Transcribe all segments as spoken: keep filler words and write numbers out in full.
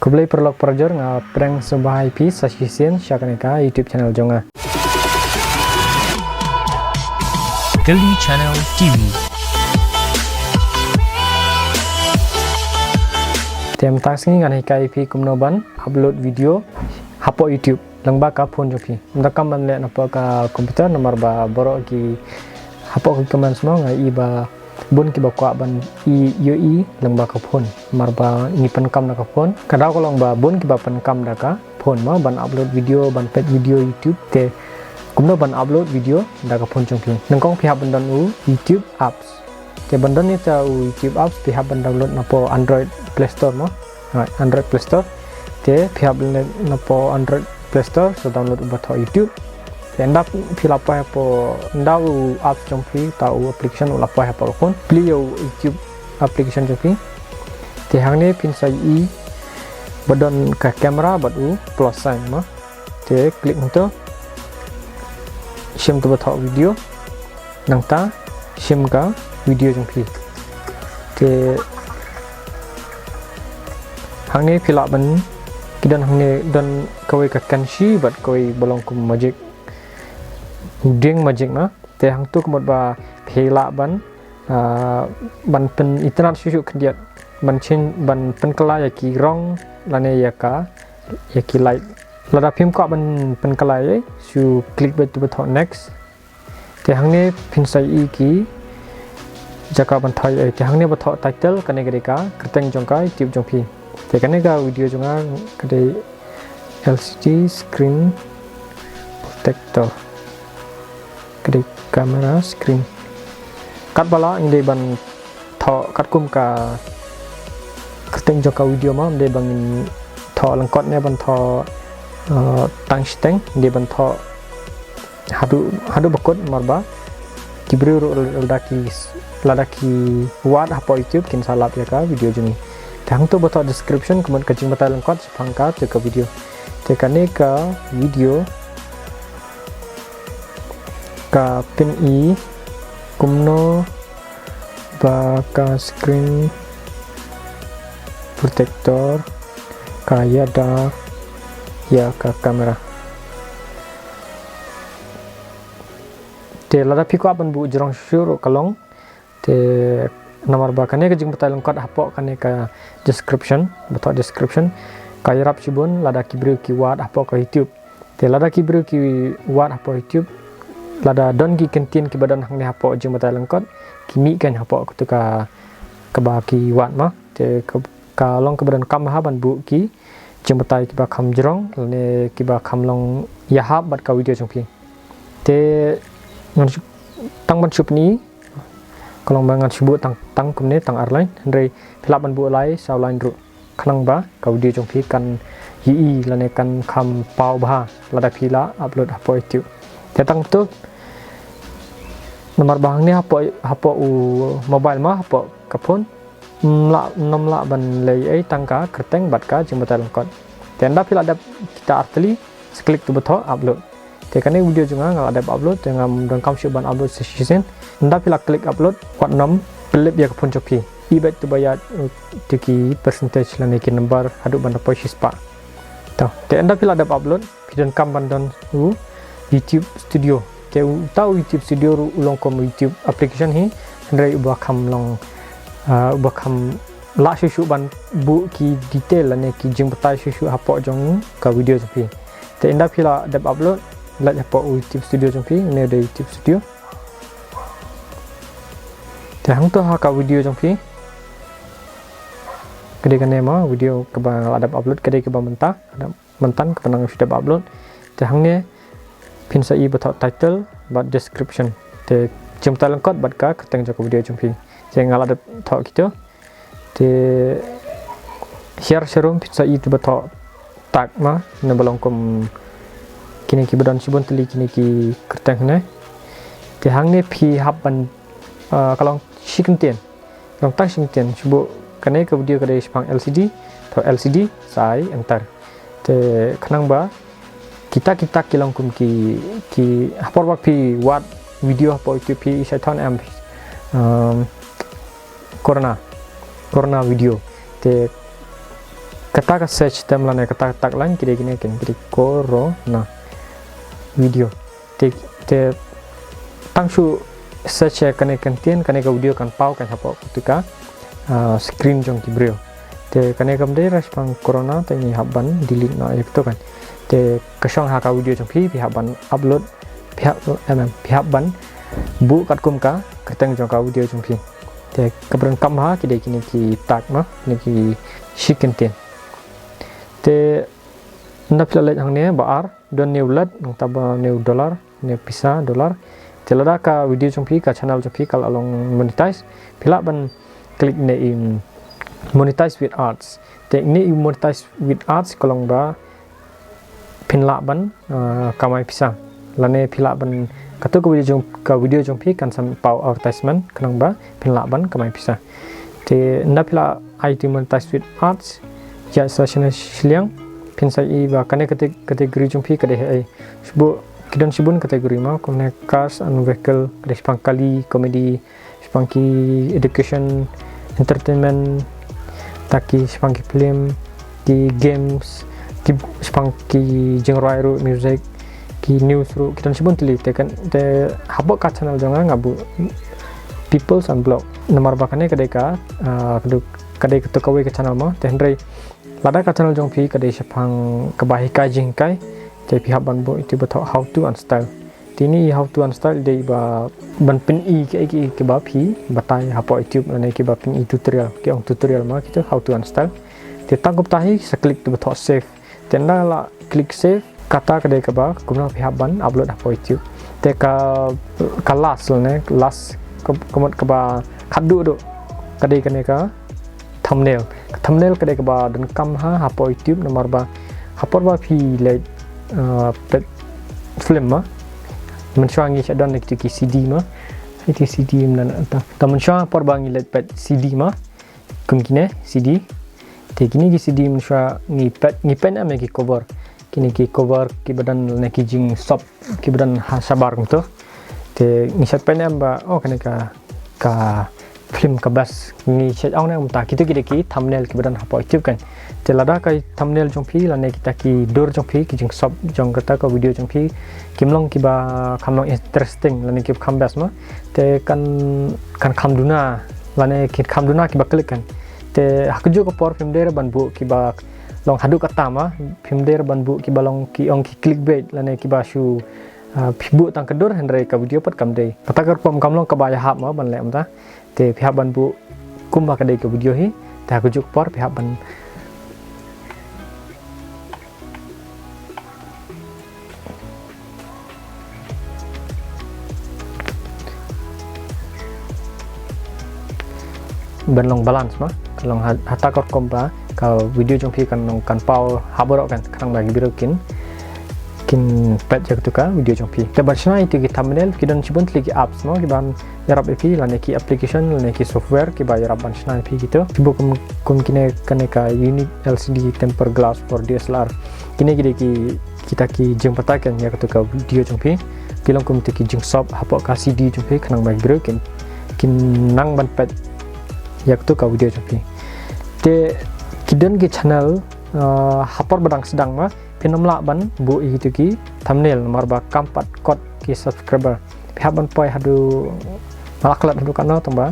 Khublei paralok parajor, nga pyrshang sngewbha ïa phi sa shisien sha kane ka YouTube channel jong nga. Kali Channel T V. Te mynta ka sngi ngan hikai ïa phi kumno ban upload video hapoh YouTube lyngba ka phone jong phi. Ym donkam ban leh napoh ka computer namar ba baroh ki hapoh ki comments mo nga i ba bun kiba kwah ban ïohi lyngba ka phone. Namar ba ngi pyndonkam da ka phone. Ka daw ka long ba bun kiba pyndonkam da ka phone mo ban upload video, ban peit video YouTube. Te kumno ban upload video da ka phone jong phi. Nyngkong phi hap ban don u YouTube apps. Te ban don ïa u YouTube apps phi hap ban download napoh Android Play Store mo. Right, Android Play Store. Te phi hap ban leh napoh Android Play Store, sa download uba thoh YouTube. Te ynda phi la poi hapoh, ynda u apps jong phi, ta u application u la poi hapoh ka phone, plie ïa u YouTube application jong phi. Te hangne phin sa ïohi ba don ka camera bad u plus sign mo. Te click hangto. Shim to ba thoh video. Nangta shim ka video jong phi. Te hangne phi lah ban, ki don hangne, don kawei ka kanshi bad kawei ba long kum magic, u dieng magic mo. Te hangto ka mut ba phi lah ban, ah, ban pynitynnad shuh shuh khyndiat, ban change, ban pynkylla ïa ki rong lane ïa ka, ïa ki light. Lada phim kwah ban pynkylla ïa, shu click beit to ba thoh next. Te hangne phin sa ïohi ki jaka ban thoh ïa. Te hangne ba thoh title, kane ka dei ka kyrteng jong ka YouTube jong phi. Te kane ka video jong nga ka dei L C D screen protector. Ka dei camera screen. Katba lah ngi dei ban thoh katkum ka kyrteng jong ka video mo, ym dei ba ngin thoh lyngkot ne ban thoh, eh, tang shiteng, ym dei ban thoh haduh, haduh ba kut namar ba ki briew ruh lada ki, lada ki wad hapoh YouTube kin sa lap ïa ka video jong ngi. Te hangto ba thoh description ka mut ka jingbatai lyngkot shaphang kato ka video. Te kane ka video ka pyni kumno ba ka screen protector ka ïada ïa ka camera. Te lada phi kwah ban buh jrong shuh shuh ruh ka long. Te namar ba kane ka jingbatai lyngkot hapoh kane ka description, ba thoh description, ka ïarap shibun lada ki briew ki wad hapoh ka YouTube. Te lada ki briew ki wad hapoh YouTube, lada don ki kyntien kiba don hangne hapoh jingbatai lyngkot, ki mih kein hapoh kato ka, kaba ki wad mo. Te ka, ka long kaba donkam bha ban buh ki jingbatai kiba kham jrong lane kiba kham long ïahap bad ka video jong phi. Te ngan shu, tang ban shu pyni, ka long ba ngan shu buh tang, tang kumne, tang ar line, hynrei phi lah ban buh lai saw line ruh. Khnang ba ka video jong phi kan ïohi lane kan kham paw bha lada phi la upload hapoh YouTube. Te tang tu, namar ba hangne hapoh, hapoh u mobile mo, hapoh ka phone, ym lah, ym lah ban leh ei tang ka kyrteng bad ka jingbatai lyngkot. Te ynda phi la dep kita artylli, sa click to ba thoh upload. Te kane video jong nga nga la dep upload, te ngam donkam shuh ban upload sa shisien. Ynda phi la click upload, wat nym pynlip ïa ka phone jong phi. Ïeh beit to ba ïaid, uh, to ki percentage lane ki number haduh ban da poi shispah. To, te ynda phi la dep upload, phi donkam ban don u YouTube Studio. Te uta u YouTube Studio ruh u long kum YouTube application hi, hynrei uba kham long, ah, uba kham lah shuh shuh ban buh ki detail lane ki jingbatai shuh shuh hapoh jong ka video jong phi. Te ynda phi la dep upload, leit hapoh u YouTube Studio jong phi, une u dei YouTube Studio. Te hangto ha ka video jong phi. Ka dei kane mo, video kaba la dep upload, ka dei kaba mynta, mynta kaba nang shu dep upload. Te hangne phin sa ïohi ba thoh title bad description. Te jingbatai lyngkot bad ka kyrteng jong ka video jong phi. Te nga la dep thoh kito. Te hiar sharum phin sa ïohi ba thoh tag mo, ne ba long kum kine kiba don shibun tylli kine ki kyrteng ne. Te hangne phi hap ban, ah, ka long shi kyntien. Long tang shi kyntien, shu buh kane ka video ka dei shaphang L C D, to L C D, sa ai enter. Te khnang ba kita kita ki long kum ki, ki ha por ba phi wad video hapoh YouTube phi shait thaw ne em, um, corona, corona video. Te Kata ka search term lane kata ka tagline ki dei kine, kine ki dei corona video. Te, te tang shu search ïa kane ka ktien, kane ka video kan paw kan hapoh katu ka, ah, screen jong ki briew. Te kane kam dei shaphang corona, te ngi hap ban delete noh ïa katu kan. Te ka shong ha ka video jong phi, phi hap ban upload, phi hap, em, em, phi hap ban buh katkum ka kyrteng jong ka video jong phi. Te kaba donkam ha ki dei kine ki tag noh, kine ki shi kyntien. Te ynda phi la leit hangne ba ar, don hynñiew lad, nangta ba hynñiew dollar, hynñiew pisa dollar. Te lada ka video jong phi, ka channel jong phi ka la long monetize, phi lah ban click ne i monetize with ads. Te ne i monetize with ads ka long ba phin lah ban, ah, kamai pisa. Lane phi lah ban, katu ka video jong, ka video jong phi kan sa paw advertisement khnang ba phin lah ban kamai pisa. Te ynda phi la ai ïa i monetize with ads, ïa sa shane shiliang, phin sa ïohi ba kane kate-, category jong phi ka dei ha ei. Shibun, ki don shibun category mo, kumne cars and vehicle, ka dei shaphang kali, comedy, shaphang ki education, entertainment, ta ki shaphang ki film, ki games, ki shaphang ki jingrwai ruh, music, ki news ruh, ki don shibun tylli. Te kan, te hapoh ka channel jong nga nga buh People's Unblocked. Namar ba kane ka dei ka, ah, ka dei, ka dei katu kawei ka channel mo, te hynrei lada ka channel jong phi ka dei shaphang kaba hikai jinghikai, te phi hap ban buh ïa itu ba thoh how to uninstall. Te ine i how to uninstall i dei ba ban pyni kiei kiei kiba phi batai hapoh YouTube lane kiba pyni tutorial, ki ong tutorial mo kitu how to uninstall. Te tang kumta hi sa click tu ba thoh save. Te ynda la click save, kata ka dei kaba kumno phi hap ban upload hapoh YouTube. Te ka, ka last lane, last ka, ka mut kaba khatduh duh, ka dei kane ka thumbnail. Ka thumbnail ka dei kaba donkam ha hapoh YouTube namar ba ha por ba phi leit, uh, peit film mo, mynshuwa ngi shah don ïa kitu ki CD mo. Ïa ki CD mo, na, na, ta, ta mynshuwa ha por ba ngi leit peit CD mo, kum kine CD. Te kine ki CD mynshuwa ngi peit, ngi peit ne em ïa ki cover. Kine ki cover kiba don ne ki jingsop kiba don ha shabar kumto. Te ngi shait peit ne em ba, oh, kane ka, ka film ka best, ngi shait ong ne em, ta kitu ki dei ki thumbnail kiba don hapoh YouTube kan. Te lada ka thumbnail jong phi lane kita ki dur jong phi, ki jingsop jong kata ka video jong phi kim long kiba kham long interesting lane kiba kham best mo, te kan, kan kham duna lane ki kham duna kiba click kan. Te ha kajuh ka por phim dei ban buh kiba long haduh katta mo, phim dei ban buh kiba long ki ong ki clickbait lane kiba shu, ah, phi buh tang ka dur hynrei ka video pat kam dei. Kata ka rukom kam long kaba ïahap mo ban leh mynta. Te phi hap ban buh kumba ka dei ka video hi. Te ha kajuh ka por phi hap ban, ban long balance mo, ka long ha, ha kata ka rukom ba ka video jong phi kan long, kan paw ha baroh kan, khnang ba ki briew kin, kin peit ïa katu ka video jong phi. Te ban shna ïa kitu ki thumbnail ki don shibun tylli ki apps mo kiban ïarap ïa phi lane ki application lane ki software kiba ïarap ban shna ïa phi kitu. Kiba kum, kum kine, kane ka unique L C D tempered glass for D S L R. Kine ki dei ki, kita ki jingbatai kan ïa katu ka video jong phi. Ki long kum kita ki jingsop hapoh ka CD jong phi khnang ba ki briew kin, kin nang ban peit ïa katu ka video jong phi. Te ki don ki channel, uh, ha por ba dang sdang mo phin ym lah ban buh ïa kitu ki thumbnail namar ba kam pat kot ki subscriber. Phi hap ban poi haduh, nga la klet haduh katno tang ba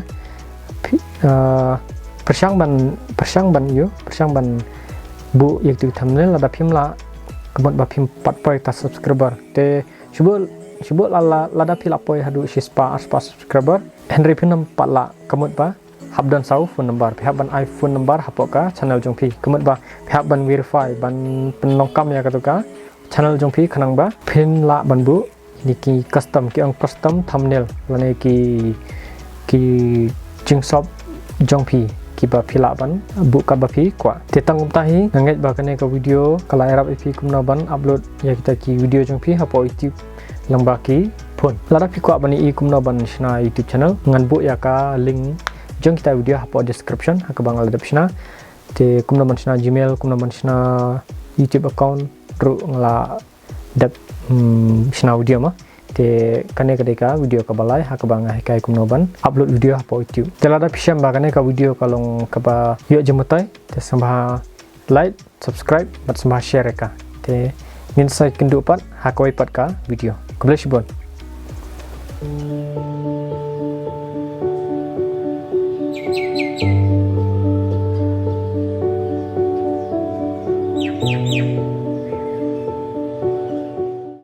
phi, ah, pyrshang ban, pyrshang ban ïoh, pyrshang ban buh ïa kitu ki thumbnail lada phim lah, ka mut ba phim pat poi ta subscriber. Te shu buh, shu buh la, la, lada phi la poi haduh shispah arspah subscriber, hynrei phin ym pat lah, ka mut ba hap don saw phone number, phi hap ban ai phone number hapoh ka channel jong phi. Ka mut ba phi hap ban verify, ban pynlong kam ïa katu ka channel jong phi khnang ba phin lah ban buh ïa ki custom, ki ong custom thumbnail lane ki, ki jingsop jong phi kiba phi lah ban buh katba phi kwah. Te tang kumta hi, nga ngeit ba kane ka video ka la ïarap ïa phi kumno ban upload ïa kita ki video jong phi hapoh YouTube lyngba ki phone. Lada phi kwah ban ïohi kumno ban shna YouTube channel, ngan buh ïa ka link jong kita video hapoh description ha kaba nga la dep shna. Te kumno ban shna Gmail, kumno ban shna YouTube account ruh nga la dep, hmm, shna video mo. Te kane ka dei ka video kaba lai ha kaba nga hikai kumno ban upload video hapoh YouTube. Te lada phi shem ba kane ka video ka long kaba ïoh jingmyntoi, te sngewbha like, subscribe bad sngewbha share ïa ka. Te ngin sa ïakynduh pat ha kawei pat ka video. Khublei shibun.